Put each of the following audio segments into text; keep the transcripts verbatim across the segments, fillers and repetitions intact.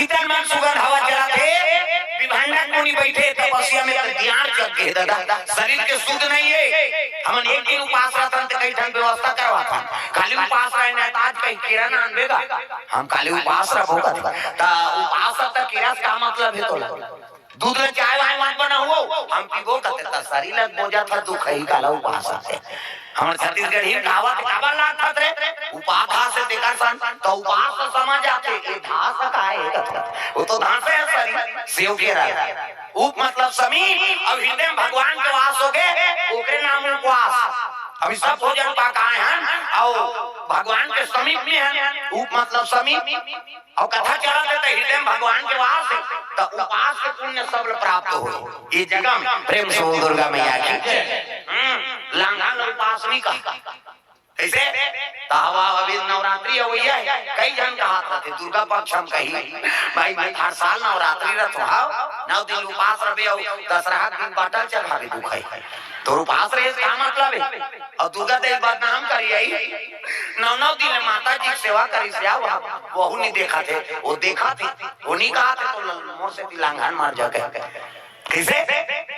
शीतल मन सुगंध हवा चलत हे, विभंडक मुनि बइठे तपस्या में, त दियार जग गे दादा, शरीर के सुध नइ हे। हमन एक दिन उपास रहथन त कई ठन व्यवस्था करवाथन। काली उपास रहे ना, त आज कहीं केरा ना आनबे गा। हम काली उपास रहो कथे। त उपास त केरा से का मतलब हे तोला? दूध ले चाय वाय मत बनाओ, हम पीबो कथे, त शरीर ल बोजत हे दुखही, काला उपास हे। हमर छत्तीसगढ़ी में कहावत, काबर लागत रे? उपाधा से तेकर सन, त उपास तो समझ आथे, ए धास का हे कथे। वो तो धासे हे शरीर, सेव केरा। उप मतलब समीप, अउ हृदय में भगवान के वास होगे, ओकरे नाम उपवास। अभी सब भोजन पकाए हन, अउ भगवान के समीप में हन, उप मतलब समीप। अउ कथा चलत हे त हृदय में भगवान के वास हे, त उपास के पुण्य सब ल प्राप्त हो। ये जगह में प्रेम से बोल दुर्गा मैया की। हम्म, लांघा ल उपास नहीं कहा। कइसे? त हवा अभी नवरात्रि अवइया हे, कई झन कहत रहिथे, दुर्गा पक्ष हम कही, भाई, मैं हर साल नवरात्रि रहिथों, हव, नौ दिन उपास रहिबे अउ दसरहा के दिन बाटल चढ़ाबे, दुखही। तोर उपास रहे, का मतलब हे? अउ दुर्गा देवी बदनाम करी आई, नौ नौ दिन ले माता जी के सेवा करिस हे, वहू नहीं देखत हे, वो देखत हे, वो नहीं कहत हे, त मोर सेती लांघा ल मार जा कहे। कइसे?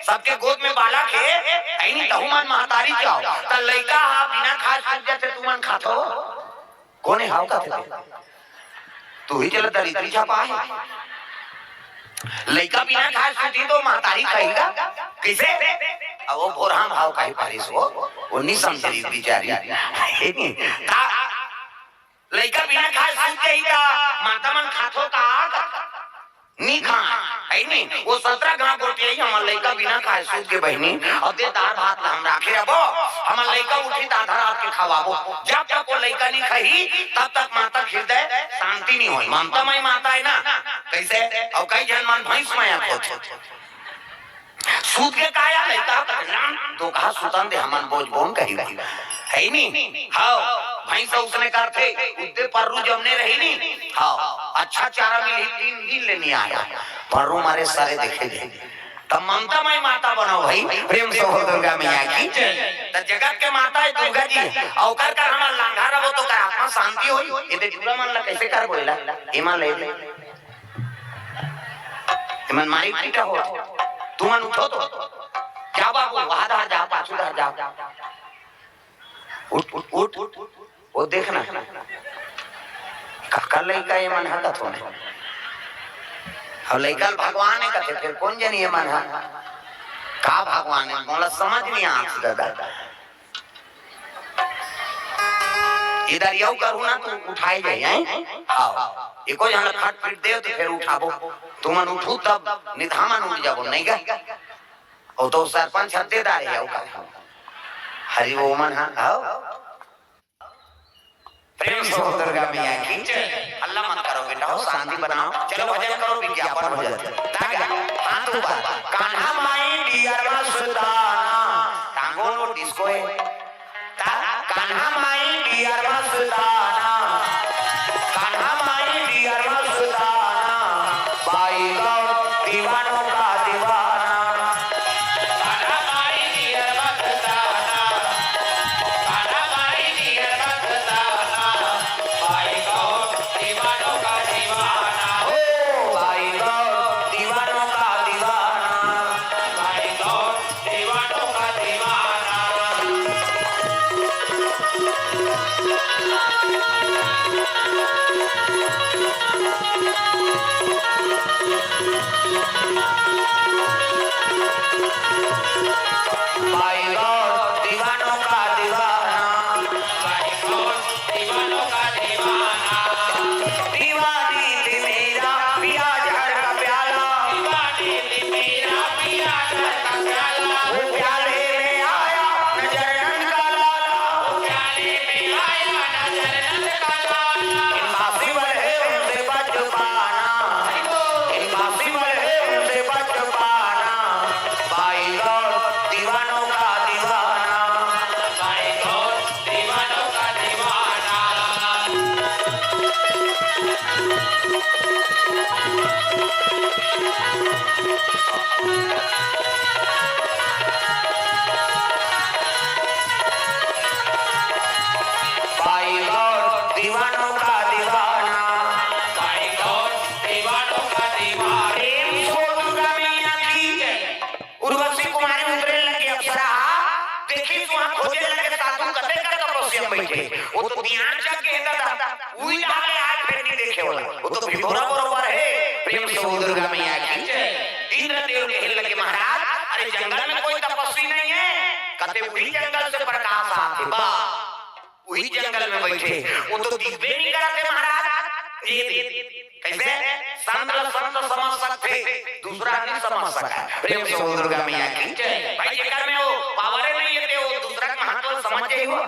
सबके गोद में बालक हे, अइनी तहू मन महतारी चाहो, त लइका ह बिना खाए सूत जाथे, तुमन खाथो? कोन हे हव कथे? तू ही चला दरिद्री छपा हे। लइका बिना खाए सूती त महतारी कही गा। कइसे? अब वो भोरहा भाव कही पारिस वो, वो नहीं समझ रही बिचारी। त लइका बिना खाए सूत जाही त माता मन खाथो का? नी खाय, हे नी? वो सतरा गांव गोठियाही, हमर लइका बिना खाए सूत गे बहिनी, अउ ते दार भात ला हम राखे रहिबो, हमर लइका उठही त आधा रात के खवाबो। जब तक वो लइका नी खाही, तब तक माता के हृदय शांति नी होय। ममता मई माता हे ना, कइसे? अउ कई झन मन भैंस मया होथे। सूत गे का या लइका ह कथे, "ना, दोकहा सुतन दे, हमन बोजबोन कही।" हे नी? हव, भैंस उसने करथे, उद्दे पर्रू जमने रही नी? हव, अच्छा चारा मिलही, तीन दिन ले नी आय। पर्रू मारे सरे देखे दे। त ममता मई माता बनो भाई, प्रेम से बोल दुर्गा मैया की। त जगत के माता हे दुर्गा जी, अउ ओकर कर हमर लांघा रहिबो त ओकर आत्मा शांति होही। ए दे टूरा मन ला कइसे करबो एला? एमा ले दे। एमन मारी पीटा हो। तुमन उठो तो। जा बाबू, वहां डहर जा, पाछू डहर जा। उठ, उठ, उठ। वो देखना। काकर लइका एमन ह कथो नहीं। अउ लइका ल भगवान हे कथे, फेर कोन जनी एमन ह? का भगवान हे? मोला समझ नहीं आत दादा। इधर यू करू ना, तू उठाए जाए, हैं? हव। एको झन ल खट पीट दे, त फेर उठाबो। तुमन उठू तब, नहीं त हमन उठ जाबो, नहीं गा? वो तो सरपंच हत्तेदार हे, वो का? हरि वो मन, हाँ, हव। प्रेम से बोल दुर्गा मैया की। हल्ला मत करो बेटा, हो शांति बनाओ। चलो भजन करो, विज्ञापन हो जाथे। तागा, हाथ ऊपर। कान्हा माई डियर मस्ताना। टांगो लो डिस्को हे। ता-, कान्हा माई डियर मस्ताना। कान्हा माई डियर मस्ताना। बाई गौर दीवानों का दीवाना। भाई गौर दीवानों का दीवाना। दीवानी थी मेरा पिया जहर का प्याला। वो प्याले में आया नजर नंद का लाला। इनका सिवा है उनसे बच पाना। इनका सिवा है उनसे बच पाना। भाई गौर दीवानों का दीवाना। भाई गौर दीवानों का दीवाना। भाई गौर दीवानों का दीवाना। भाई गौर दीवानों देखिस वहाँ खोजे लगे साधु कते कर तपस्या में बैठे। वो तो ध्यान जग के दादा, उही डाले आज फेर नहीं देखे वाला। वो तो भिभोरा बरोबर है। प्रेम से बोल दुर्गा मैया की जय। इंद्रदेव कहे लगे, महाराज, अरे जंगल में कोई तपस्वी नहीं है? कते उही जंगल से प्रकाश आथे बा। उही जंगल में बैठे, वो तो दिखबे नहीं करते महाराज। ये दे, कैसे? संत ल संत समझ सकते, दूसरा नहीं समझ सका। प्रेम से बोल दुर्गा मैया की जय। भाई, जेकर में वो पावर नहीं है, ते वो दूसरा के महत्व समझ जाई हो।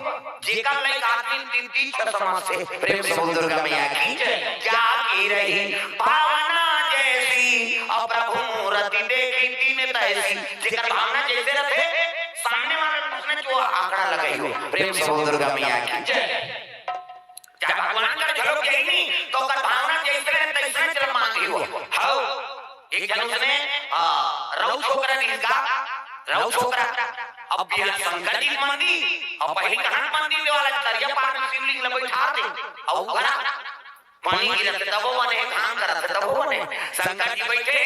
जेकर लइका आदमी तीन तीन छह समझ से। प्रेम से बोल दुर्गा मैया की जय। जाकी रही भावना जैसी, और प्रभु मूरति देखी तीन तैसी। जेकर भावना जैसे रथे, सामने वाला उसने जो आंकड़ा लगाई हो। प्रेम से बोल दुर्गा मैया की जय। जब भगवान का झलक देनी, तो ओकर भावना जैसे रहे, तैसने चल मांगी हो। हौ, एक जन उसने, आ, रऊ छोकरा रिहिस गा, रऊ छोकरा। अब बिहान शंकर जी के मंदिर, अब पहिली कहाँ मंदिर देवाला, तरिया पार में शिवलिंग ल बैठा दे, अउ ओकरा पानी गिरत तबो बने, घाम करत तबो बने। शंकर जी बैठे,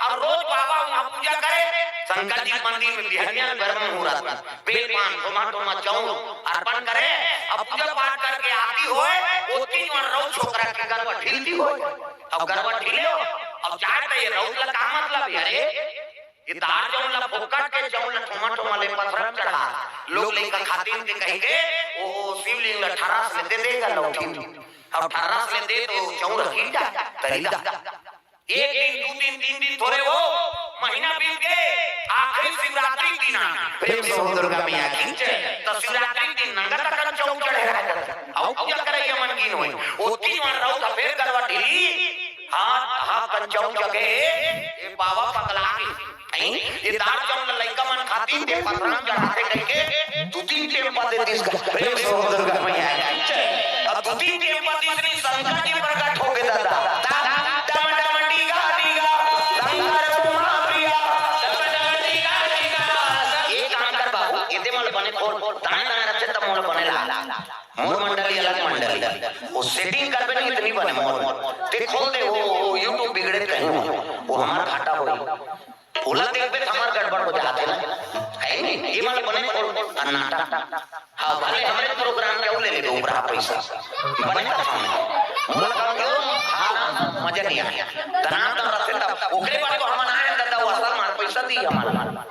अब रोज बाबा वहाँ पूजा करे। शंकर जी के मंदिर में बिहनिया गरम हो रहा था। बेल पान, टोमा टोमा चाउर अर्पण करे, अब पूजा पाठ करके आरती होए, ओती मन रऊ छोकरा के गरबा ढीलती होए। अब गरबा ढीले हो, अब जाए त ये रऊ ला का मतलब है? अरे, ये दार जौन ला फोकट के जौन ला टोमा टोमा ले पथरा चढ़ा, लोग लइका खातिर के कहि के, ओ शिवलिंग ला ठरास ले दे देगा लौठी। अब ठरास ले दे तो चाउर गिर जा, तरी दा। एक दिन, दू दिन, तीन दिन थोरे हो, महीना बीत गे, आखिरी शिवरात्रि के दिन आ। प्रेम से बोल दुर्गा मैया की जय। त शिवरात्रि के दिन नंगा तक चौक चढ़े रहे, अउ पूजा करे ये मन की नोई। ओती मन रऊ त फेर गरबा ढीली, हाँ, हाँ, कंचौ जगे, ए बाबा पगला गे। हैं? ये दार जौन लइका मन खातिर दे पथरा चढ़ाते कहि के, दू तीन टेम्पा दे दिस गा। प्रेम से बोल दुर्गा मैया की जय। अब दू तीन टेम्पा दिस नी, शंकर जी प्रकट हो गे दादा। ता, ता, डम, डम, डीगा, डीगा, शंकर उमा प्रिया। डम, डम, डीगा, डीगा। एक काम कर बाबू, एदे मोला बने खोल, दाएं दाएं रखे तब मोला बने ला। मोर मंडली अलग मंडली। वो setting करबे नहीं इतनी बने मोर। ते खोल दे वो, वो YouTube बिगड़े कहीं। वो हमार घाटा होई। ओला देखबे त हमर गड़बड़ हो जाथे ना, है नी? ये मन बने खोल अन्नाटा। हाँ, भले हमरे program के ले लेबे उपरा पैसा। बने कथा में। मोला कम क्यों? हाँ, मजा नहीं आया। दनादन रथे तब। ओकरे बाद तो हमन आए दादा, वो असल मार पैसा दी हमन।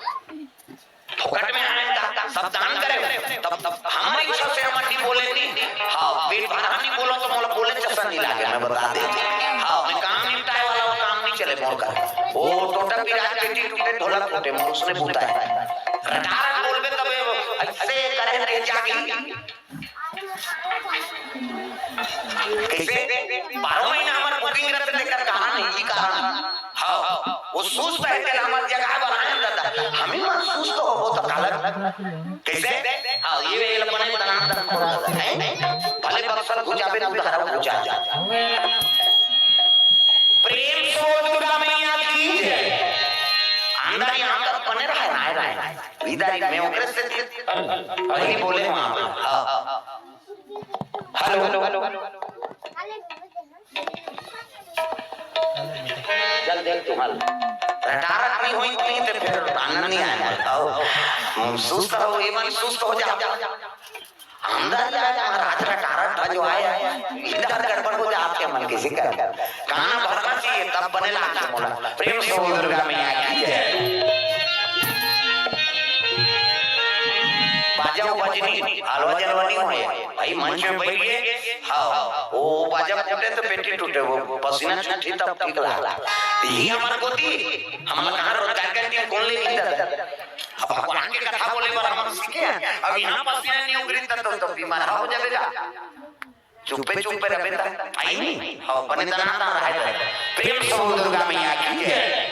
फोकट में आए दा, सब दान करे। तब, तब हमर इच्छा से हमन नहीं बोले नी। हाँ, पेट भरा नहीं बोलो तो मोला बोले जैसा नहीं लागे, मैं बता दे। हाँ, मैं काम निपटाए वाला वो काम नहीं चले मोर का। वो टोटा पिराज पेटी टूटे, ढोलक टूटे, मोर उसने बूता है। रटारट बोलबे तबे वो ऐसे करे रह जागी। कैसे? बारह महीना हमर booking रहते, तेकर कहानी, ई कहानी। हाँ, वो सुस्त है, तेला हमर जगह पर आए दादा। हमें मन सुस्त हो, हो तो कालक। कैसे? हाँ, ये वे लपने तना तन को दादा, हैं? भले बक्सर घुचाबे ना, उधारा घुचा जा। प्रेम से बोल दुर्गा मैया की जय। अंदर यहाँ तक बने रहे, रहे, रहे। इधर ही मैं ओकरे से वही बोले माँ। हाँ। Hello, hello, hello. चल देख तू हाल। रटारट नहीं होई, नहीं तो फिर आनंद नहीं आए। बताओ, हम सुस्त हो, ये मन सुस्त हो जा। अंदर जाए महाराज, रटारट था जो आया, इधर गड़बड़ हो जा आपके मन किसी का। कान भरना चाहिए, तब बने लागे मोला। प्रेम से बोल दुर्गा मैया की जय। बाजा बजनी, हलवा जलवा नहीं होए। भाई मंच में बैठ गए, हाँ, वो बाजा फूटे तो पेटी टूटे, वो पसीना छूटी तब ठीक लगा। यही हमारे गोती, हमारे कहाँ रोजगार का दिन कौन ले नहीं दादा? अब भगवान की कथा बोले बर हम सीखे हैं, अब यहाँ पसीना नहीं उगरी तब तो, तो बीमार हो जाएगा। चुप्पे चुप्पे रहे बेटा, आई नहीं, हाँ, बने दना दना रहे। प्रेम से बोल दुर्गा मैया की जय।